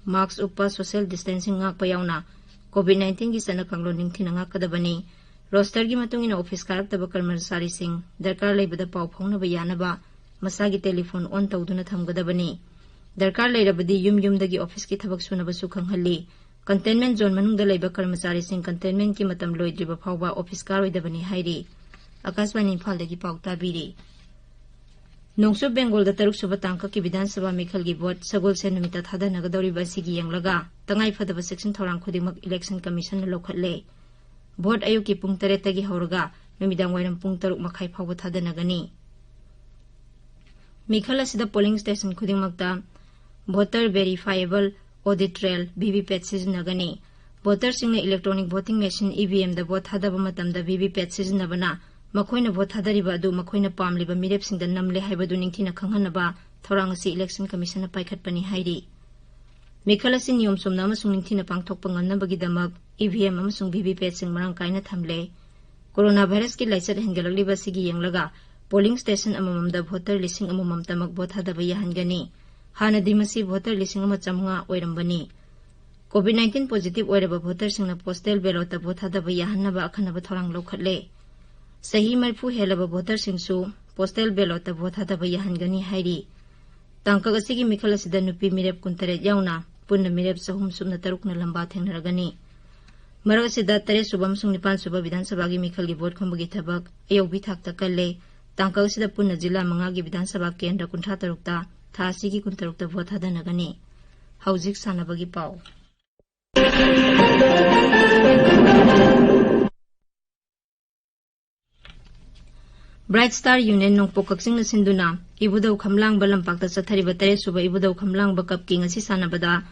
mask ꯎꯞꯄ, social distancing ꯉꯥꯛꯄ ꯌꯥꯎꯅ COVID nineteenꯒꯤ ꯆꯠꯅ ꯀꯥꯡꯂꯣꯟ ꯅꯤꯡꯊꯤꯅ ꯉꯥꯛꯀꯗꯕꯅꯤ꯫ Rosterꯒꯤ ꯃꯇꯨꯡ ꯏꯟꯅ office ꯀꯥꯔꯛꯇꯕ ꯀꯔꯃꯆꯥꯔꯤꯁꯤꯡ ꯗꯔꯀꯥꯔ ꯂꯩꯕꯗ ꯄꯥꯎ ꯐꯥꯎꯅꯕ ꯌꯥꯅꯕ ꯃꯁꯥꯒꯤ telephone on ꯇꯧꯗꯨꯅ ꯊꯝꯒꯗꯕꯅꯤ꯫ ꯗꯔꯀꯥꯔ ꯂꯩꯔꯕꯗꯤ ꯌꯨꯝ ꯌꯨꯝꯗꯒꯤ officeꯀꯤ ꯊꯕꯛ ꯁꯨꯅꯕꯁꯨ ꯈꯪꯍꯜꯂꯤ꯫ Containment zone ꯃꯅꯨꯡꯗ ꯂꯩꯕ ꯀꯔꯃꯆꯥꯔꯤꯁꯤꯡ containmentꯀꯤ ꯃꯇꯝ ꯂꯣꯏꯗ꯭ꯔꯤꯕ ꯐꯥꯎꯕ office ꯀꯥꯔꯣꯏꯗꯕꯅꯤ ꯍꯥꯏꯔꯤ꯫ ꯑꯀꯥꯁꯕꯥꯅꯤ ꯏꯝꯐꯥꯜꯗꯒꯤ ꯄꯥꯎ ꯇꯥꯕꯤꯔꯤ꯫ ꯅꯣꯡꯆꯨꯞ ꯕꯦꯡꯒꯣꯜꯗ ꯇꯔꯨꯛꯁꯨꯕ ꯇꯥꯡꯀꯛꯀꯤ ꯕꯤꯙꯥꯟ ꯁꯚꯥ ꯃꯤꯈꯜꯒꯤ vote ꯁꯒꯣꯜꯁꯦꯟ ꯅꯨꯃꯤꯠꯇ ꯊꯥꯗꯅꯒꯗꯧꯔꯤꯕ ꯑꯁꯤꯒꯤ ꯌꯦꯡꯂꯒ ꯇꯉꯥꯏ ꯐꯗꯕ ꯆꯦꯛꯁꯤꯟ ꯊꯧꯔꯥꯡ ꯈꯨꯗꯤꯡꯃꯛ election commissionꯅ ꯂꯧꯈꯠꯂꯦ꯫ Vote ꯑꯌꯨꯛꯀꯤ ꯄꯨꯡ ꯇꯔꯦꯠꯇꯒꯤ ꯍꯧꯔꯒ ꯅꯨꯃꯤꯗꯥꯡ ꯋꯥꯏꯔꯝ ꯄꯨꯡ ꯇꯔꯨꯛ ꯃꯈꯥꯏ ꯐꯥꯎꯕ ꯊꯥꯗꯅꯒꯅꯤ꯫ ꯃꯤꯈꯜ ꯑꯁꯤꯗ polling station ꯈꯨꯗꯤꯡꯃꯛꯇ voter verifiable audit trail, VVPAT, ꯁꯤꯖꯤꯟꯅꯒꯅꯤ꯫ Voterꯁꯤꯡꯅ electronic voting machine, EVMꯗ vote ꯊꯥꯗꯕ ꯃꯇꯝꯗ VVPAT ꯁꯤꯖꯤꯟꯅꯕꯅ ꯃꯈꯣꯏꯅ ꯚꯣꯠ ꯊꯥꯗꯔꯤꯕ ꯑꯗꯨ ꯃꯈꯣꯏꯅ ꯄꯥꯝꯂꯤꯕ ꯃꯤꯔꯦꯞꯁꯤꯡꯗ ꯅꯝꯂꯦ ꯍꯥꯏꯕꯗꯨ ꯅꯤꯡꯊꯤꯅ ꯈꯪꯍꯟꯅꯕ ꯊꯧꯔꯥꯡ ꯑꯁꯤ ꯏꯂꯦꯛꯁꯟ ꯀꯃꯤꯁꯟꯅ ꯄꯥꯏꯈꯠꯄꯅꯤ ꯍꯥꯏꯔꯤ꯫ ꯃꯤꯈꯜ ꯑꯁꯤ ꯅꯤꯌꯣꯝ ꯆꯨꯝꯅ ꯑꯃꯁꯨꯡ ꯅꯤꯡꯊꯤꯅ ꯄꯥꯡꯊꯣꯛꯄ ꯉꯝꯅꯕꯒꯤꯗꯃꯛ ꯏ ꯚꯤ ꯑꯦꯝ ꯑꯃꯁꯨꯡ ꯚꯤ ꯚꯤ ꯄꯦꯠꯁꯤꯡ ꯃꯔꯥꯡ ꯀꯥꯏꯅ ꯊꯝꯂꯦ꯫ ꯀꯣꯔꯣꯅꯥ ꯚꯥꯏꯔꯁꯀꯤ ꯂꯥꯏꯆꯠ ꯍꯦꯟꯒꯠꯂꯛꯂꯤꯕ ꯑꯁꯤꯒꯤ ꯌꯦꯡꯂꯒ ꯄꯣꯂꯤꯡ ꯁ꯭ꯇꯦꯁꯟ ꯑꯃꯃꯝꯗ ꯚꯣꯇꯔ ꯂꯤꯁꯤꯡ ꯑꯃꯃꯝꯇꯃꯛ ꯚꯣꯠ ꯊꯥꯗꯕ ꯌꯥꯍꯟꯒꯅꯤ꯫ ꯍꯥꯟꯅꯗꯤ ꯃꯁꯤ ꯚꯣꯇꯔ ꯂꯤꯁꯤꯡ ꯑꯃ ꯆꯥꯃꯉꯥ ꯑꯣꯏꯔꯝꯕꯅꯤ꯫ ꯀꯣꯚꯤꯗ ꯅꯥꯏꯟꯇꯤꯟ ꯄꯣꯖꯤꯇꯤꯚ ꯑꯣꯏꯔꯕ ꯚꯣꯇꯔꯁꯤꯡꯅ ꯄꯣꯁꯇꯦꯜ ꯕꯦꯂꯣꯠꯇ ꯚꯣꯠ ꯊꯥꯗꯕ ꯌꯥꯍꯟꯅꯕ ꯑꯈꯟꯅꯕ ꯊꯧꯔꯥꯡ ꯂꯧꯈꯠꯂꯦ꯫ ꯆꯍꯤ ꯃꯔꯤꯐꯨ ꯍꯦꯜꯂꯕ ꯚꯣꯇꯔꯁꯤꯡꯁꯨ ꯄꯣꯁꯇꯦꯜ ꯕꯦꯂꯣꯠꯇ ꯚꯣꯠ ꯊꯥꯗꯕ ꯌꯥꯍꯟꯒꯅꯤ ꯍꯥꯏꯔꯤ꯫ ꯇꯥꯡꯀꯛ ꯑꯁꯤꯒꯤ ꯃꯤꯈꯜ ꯑꯁꯤꯗ ꯅꯨꯄꯤ ꯃꯤꯔꯦꯞ ꯀꯨꯟꯇꯔꯦꯠ ꯌꯥꯎꯅ ꯄꯨꯟꯅ ꯃꯤꯔꯦꯞ ꯆꯍꯨꯝ ꯁꯨꯞꯅ ꯇꯔꯨꯛꯅ ꯂꯝꯕꯥ ꯊꯦꯡꯅꯔꯒꯅꯤ꯫ ꯃꯔꯛ ꯑꯁꯤꯗ ꯇꯔꯦꯠ ꯁꯨꯕ ꯑꯃꯁꯨꯡ ꯅꯤꯄꯥꯟ ꯁꯨꯕ ꯕꯤꯙꯥꯟ ꯁꯚꯥꯒꯤ ꯃꯤꯈꯜꯒꯤ ꯚꯣꯠ ꯈꯣꯝꯕꯒꯤ ꯊꯕꯛ ꯑꯌꯧꯕꯤ ꯊꯥꯛꯇ ꯀꯜꯂꯦ꯫ ꯇꯥꯡꯀꯛ ꯑꯁꯤꯗ ꯄꯨꯟꯅ ꯖꯤꯂꯥ ꯃꯉꯥꯒꯤ ꯕꯤꯙꯥꯟ ꯁꯚꯥ ꯀꯦꯟꯗ꯭ꯔ ꯀꯨꯟꯊ꯭ꯔꯥ ꯇꯔꯨꯛꯇ ꯊꯥ ꯑꯁꯤꯒꯤ ꯀꯨꯟꯇꯔꯨꯛꯇ ꯚꯣꯠ ꯊꯥꯗꯅꯒꯅꯤ꯫ ꯍꯧꯖꯤꯛ ꯁꯥꯟꯅꯕꯒꯤ ꯄꯥꯎ꯫ ꯕ꯭ꯔꯥꯏꯠ ꯁ꯭ꯇꯥꯔ ꯌꯨꯅꯤꯌꯟ ꯅꯣꯡꯄꯣꯛ ꯀꯛꯆꯤꯡꯅ ꯁꯤꯟꯗꯨꯅ ꯏꯕꯨꯙꯧ ꯈꯝꯂꯥꯡꯕ ꯂꯝꯄꯥꯛꯇ ꯆꯠꯊꯔꯤꯕ ꯇꯔꯦꯠ ꯁꯨꯕ ꯏꯕꯨꯙꯧ ꯈꯝꯂꯥꯡꯕ ꯀꯞꯀꯤ ꯉꯁꯤ ꯁꯥꯟꯅꯕꯗ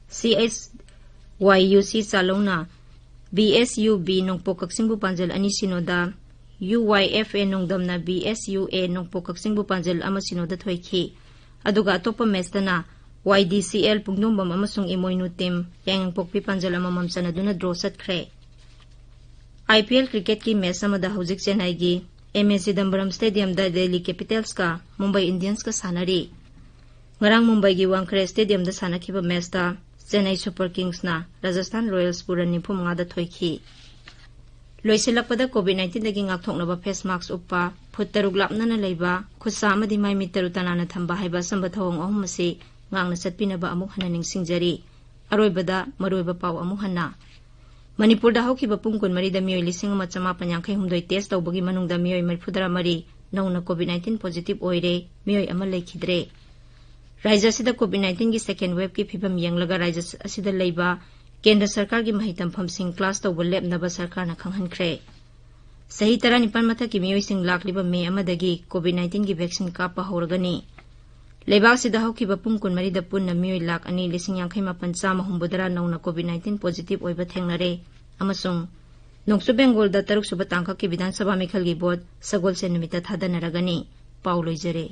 ꯁꯤ ꯑꯦꯁ ꯋꯥꯏ ꯌꯨ ꯁꯤ ꯆꯥꯂꯧꯅ ꯕꯤ ꯑꯦꯁ ꯌꯨ ꯕꯤ ꯅꯣꯡꯄꯣꯛ ꯀꯛꯆꯤꯡꯕꯨ ꯄꯥꯟꯖꯜ ꯑꯅꯤ ꯁꯤꯅꯣꯗ, U Y F A ꯅꯣꯡꯗꯝꯅ B S U ꯑꯦ ꯅꯣꯡꯄꯣꯛ ꯀꯛꯆꯤꯡꯕꯨ ꯄꯥꯟꯖꯜ ꯑꯃ ꯁꯤꯅꯣꯗ ꯊꯣꯏꯈꯤ꯫ ꯑꯗꯨꯒ ꯑꯇꯣꯞꯄ ꯃꯦꯆꯇꯅ ꯋꯥꯏ ꯗꯤ ꯁꯤ ꯑꯦꯜ ꯄꯨꯡꯗꯣꯡꯕꯝ ꯑꯃꯁꯨꯡ ꯏꯃꯣꯏꯅꯨ ꯇꯤꯝ ꯌꯥꯏꯉꯪꯄꯣꯛꯄꯤ ꯄꯥꯟꯖꯜ ꯑꯃꯃꯝ ꯆꯟꯅꯗꯨꯅ ꯗ꯭ꯔꯣ ꯆꯠꯈ꯭ꯔꯦ꯫ ꯑꯥꯏ ꯄꯤ ꯑꯦꯜ ꯀ꯭ꯔꯤꯀꯦꯠꯀꯤ ꯃꯦꯆ ꯑꯃꯗ ꯍꯧꯖꯤꯛ ꯆꯦꯟꯅꯥꯏꯒꯤ ꯑꯦꯝ ꯑꯦ ꯆꯤꯗꯝꯕꯔꯝ ꯁ꯭ꯇꯦꯗꯤꯌꯝꯗ ꯗꯦꯜꯂꯤ ꯀꯦꯄꯤꯇꯦꯜꯁꯀ ꯃꯨꯝꯕꯥꯏ ꯏꯟꯗꯤꯌꯟꯁꯀ ꯁꯥꯟꯅꯔꯤ꯫ ꯉꯔꯥꯡ ꯃꯨꯝꯕꯥꯏꯒꯤ ꯋꯥꯡꯈ꯭ꯔꯦ ꯁ꯭ꯇꯦꯗꯤꯌꯝꯗ ꯁꯥꯟꯅꯈꯤꯕ ꯃꯦꯆꯇ ꯆꯦꯟꯅꯥꯏ ꯁꯨꯄꯔ ꯀꯤꯡꯁꯅ ꯔꯥꯖꯁꯊꯥꯟ ꯔꯣꯌꯦꯜꯁꯄꯨ ꯔꯟ ꯅꯤꯐꯨ ꯃꯉꯥꯗ ꯊꯣꯏꯈꯤ꯫ ꯂꯣꯏꯁꯤꯜꯂꯛꯄꯗ ꯀꯣꯚꯤꯗ ꯅꯥꯏꯟꯇꯤꯟꯗꯒꯤ ꯉꯥꯛꯊꯣꯛꯅꯕ ꯐꯦꯁ ꯃꯥꯛꯁ ꯎꯞꯄ, ꯐꯨꯠ ꯇꯔꯨꯛ ꯂꯥꯞꯅꯅ ꯂꯩꯕ, ꯈꯨꯠꯁꯥ ꯑꯃꯗꯤ ꯃꯥꯏ ꯃꯤꯠ ꯇꯔꯨ ꯇꯅꯥꯟꯅ ꯊꯝꯕ ꯍꯥꯏꯕ ꯑꯆꯝꯕ ꯊꯧꯑꯣꯡ ꯑꯍꯨꯝ ꯑꯁꯤ ꯉꯥꯛꯅ ꯆꯠꯄꯤꯅꯕ ꯑꯃꯨꯛ ꯍꯟꯅ ꯅꯤꯡꯁꯤꯡꯖꯔꯤ꯫ ꯑꯔꯣꯏꯕꯗ ꯃꯔꯨꯑꯣꯏꯕ ꯄꯥꯎ ꯑꯃꯨꯛ ꯍꯟꯅ꯫ ꯃꯅꯤꯄꯨꯔꯗ ꯍꯧꯈꯤꯕ ꯄꯨꯡ ꯀꯨꯟꯃꯔꯤꯗ ꯃꯤꯑꯣꯏ ꯂꯤꯁꯤꯡ ꯑꯃ ꯆꯃꯥꯄꯟ ꯌꯥꯡꯈꯩ ꯍꯨꯝꯗꯣꯏ ꯇꯦꯁ ꯇꯧꯕꯒꯤ ꯃꯅꯨꯡꯗ ꯃꯤꯑꯣꯏ ꯃꯔꯤꯐꯨꯇꯔꯥ ꯃꯔꯤ ꯅꯧꯅ ꯀꯣꯚꯤꯗ ꯅꯥꯏꯟꯇꯤꯟ ꯄꯣꯖꯤꯇꯤꯚ ꯑꯣꯏꯔꯦ, ꯃꯤꯑꯣꯏ ꯑꯃ ꯂꯩꯈꯤꯗ꯭ꯔꯦ꯫ ꯔꯥꯖ꯭ꯌ ꯑꯁꯤꯗ ꯀꯣꯚꯤꯗ ꯅꯥꯏꯟꯇꯤꯟꯒꯤ ꯁꯦꯀꯦꯟ ꯋꯦꯚꯀꯤ ꯐꯤꯕꯝ ꯌꯦꯡꯂꯒ ꯔꯥꯖ꯭ꯌ ꯑꯁꯤꯗ ꯂꯩꯕ ꯀꯦꯟꯗ꯭ꯔ ꯁꯔꯀꯥꯔꯒꯤ ꯃꯍꯩ ꯇꯝꯐꯝꯁꯤꯡ ꯀ꯭ꯂꯥꯁ ꯇꯧꯕ ꯂꯦꯞꯅꯕ ꯁꯔꯀꯥꯔꯅ ꯈꯪꯍꯟꯈ꯭ꯔꯦ꯫ ꯆꯍꯤ ꯇꯔꯥꯅꯤꯄꯥꯟ ꯃꯊꯛꯀꯤ ꯃꯤꯑꯣꯏꯁꯤꯡ ꯂꯥꯛꯂꯤꯕ ꯃꯦ ꯑꯃꯗꯒꯤ ꯀꯣꯚꯤꯗ ꯅꯥꯏꯟꯇꯤꯟꯒꯤ ꯚꯦꯛꯁꯤꯟ ꯀꯥꯞꯄ ꯍꯧꯔꯒꯅꯤ꯫ ꯂꯩꯕꯥꯛ ꯑꯁꯤꯗ ꯍꯧꯈꯤꯕ ꯄꯨꯡ ꯀꯨꯟꯃꯔꯤꯗ ꯄꯨꯟꯅ ꯃꯤꯑꯣꯏ ꯂꯥꯈ ꯑꯅꯤ ꯂꯤꯁꯤꯡ ꯌꯥꯡꯈꯩ ꯃꯥꯄꯟ ꯆꯥꯝꯃ ꯍꯨꯝꯐꯨꯇꯔꯥ ꯅꯧꯅ ꯀꯣꯚꯤꯗ ꯅꯥꯏꯟꯇꯤꯟ ꯄꯣꯖꯤꯇꯤꯚ ꯑꯣꯏꯕ ꯊꯦꯡꯅꯔꯦ ꯑꯃꯁꯨꯡ ꯅꯣꯡꯆꯨꯞ ꯕꯦꯡꯒꯣꯜꯗ ꯇꯔꯨꯛ ꯁꯨꯕ ꯇꯥꯡꯀꯛꯀꯤ ꯕꯤꯙꯥꯟ ꯁꯚꯥ ꯃꯤꯈꯜꯒꯤ ꯚꯣꯠ ꯁꯒꯣꯜꯁꯦꯟ ꯅꯨꯃꯤꯠꯇ ꯊꯥꯗꯅꯔꯒꯅꯤ꯫ ꯄꯥꯎ ꯂꯣꯏꯖꯔꯦ꯫